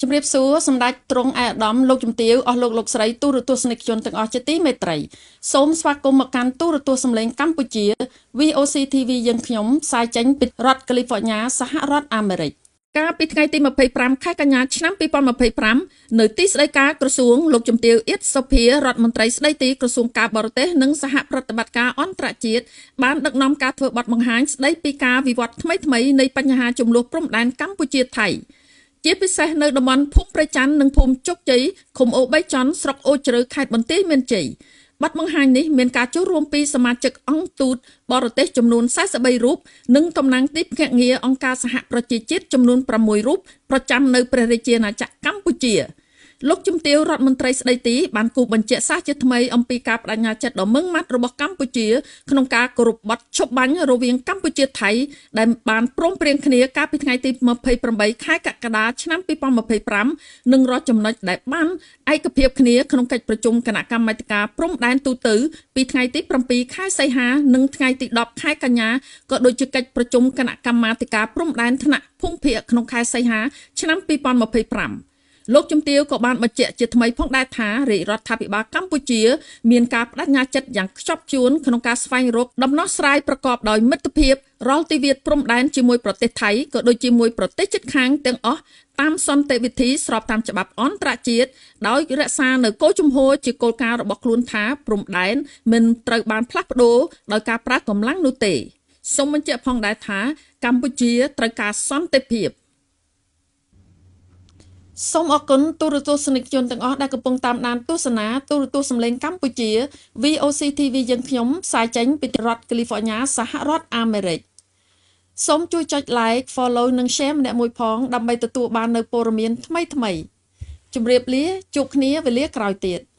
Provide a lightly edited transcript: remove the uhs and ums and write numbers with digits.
ជំរាបសួរសម្ដេចទ្រង់ឯកឧត្តមលោកជំទាវអស់លោកលោកស្រីទូរទស្សនិកជនទាំងអស់ជាទីមេត្រីសូមស្វាគមន៍មកកាន់ទូរទស្សន៍សំឡេងកម្ពុជា VOC TV យើងខ្ញុំផ្សាយចេញពីរដ្ឋកាលីហ្វ័រញ៉ាសហរដ្ឋអាមេរិកកាលពីថ្ងៃទី25ខែកញ្ញាឆ្នាំ2025នៅទីស្តីការក្រសួងលោកជំទាវអៀតសុភារដ្ឋមន្ត្រីស្តីទីក្រសួងការបរទេសនិងសហប្រតិបត្តិការអន្តរជាតិបានដឹកនាំការធ្វើបទបង្ហាញស្តីពីការវិវត្តថ្មីៗនៃបញ្ហាជម្លោះព្រំដែនកម្ពុជាថៃជាពិសេសនៅតំបន់ភូមិព្រៃច័ន្ទនិងភូមិជោគជ័យឃុំអូរបីចន់ស្រុកអូរជ្រៅខេត្តបន្ទាយមានជ័យបទបង្ហាញនេះមានការចូលរួមពីសមាជិកអង្គទូតបរទេសចំនួន43រូបនិងតំណាងទីភ្នាក់ងារអង្គការសហប្រជាជាតិចំនួន6រូបប្រចាំនៅព្រះរាជាណាចក្រកម្ពុជាលោកជំទាវរដ្ឋមន្ត្រីស្ដីទីបានគូសបញ្ជាក់សាជាថ្មីអំពីការបដិញ្ញាចិត្តដ៏ម៉ឺងម៉ាត់របស់កម្ពុជាក្នុងការគោរពបទឈប់បាញ់រវាងកម្ពុជាថៃដែលបានព្រមព្រៀងគ្នាកាលពីថ្ងៃទី28ខែកក្កដាឆ្នាំ2025និងរាល់ចំណុចដែលបានឯកភាពគ្នាក្នុងកិច្ចប្រជុំគណៈកម្មាធិការព្រំដែនទូទៅពីថ្ងៃទី7ខែសីហានិងថ្ងៃទី10ខែកញ្ញាក៏ដូចជាកិច្ចប្រជុំគណៈកម្មាធិការព្រំដែនថ្នាក់ភូមិភាគក្នុងខែសីហាឆ្នាំ2025លោកជំទាវក៏បានបញ្ជាក់ជាថ្មីផងដែរថារាជរដ្ឋាភិបាលកម្ពុជាមានការបដិញ្ញាចិត្តយ៉ាងខ្ជាប់ខ្ជួនក្នុងការស្វែងរកដំណោះស្រាយប្រកបដោយមិត្តភាពរាល់ទិវាព្រំដែនជាមួយប្រទេសថៃក៏ដូចជាមួយប្រទេសជិតខាងទាំងអស់តាមសន្តិវិធីស្របតាមច្បាប់អន្តរជាតិដោយរក្សានៅគោលជំហរជាគោលការណ៍របស់ខ្លួនថាព្រំដែនមិនត្រូវបានផ្លាស់ប្ដូរដោយការប្រើកម្លាំងនោះទេសូមបញ្ជាក់ផងដែរថាកម្ពុជាត្រូវការសន្តិភាពសូមអរគុណទូរទស្សនិកជនទាំងអស់ដែលកំពុងតាមដានទស្សនាទូរទស្សន៍សំឡេងកម្ពុជា VOC TV យើងខ្ញុំផ្សាយចេញពីរដ្ឋកាលីហ្វ័រញ៉ាសហរដ្ឋអាមេរិកសូមជួយចុច Like Follow និង Share ម្នាក់មួយផងដើម្បីទទួលបាននូវព័ត៌មានថ្មីៗជម្រាបលាជួបគ្នាវេលាក្រោយទៀត។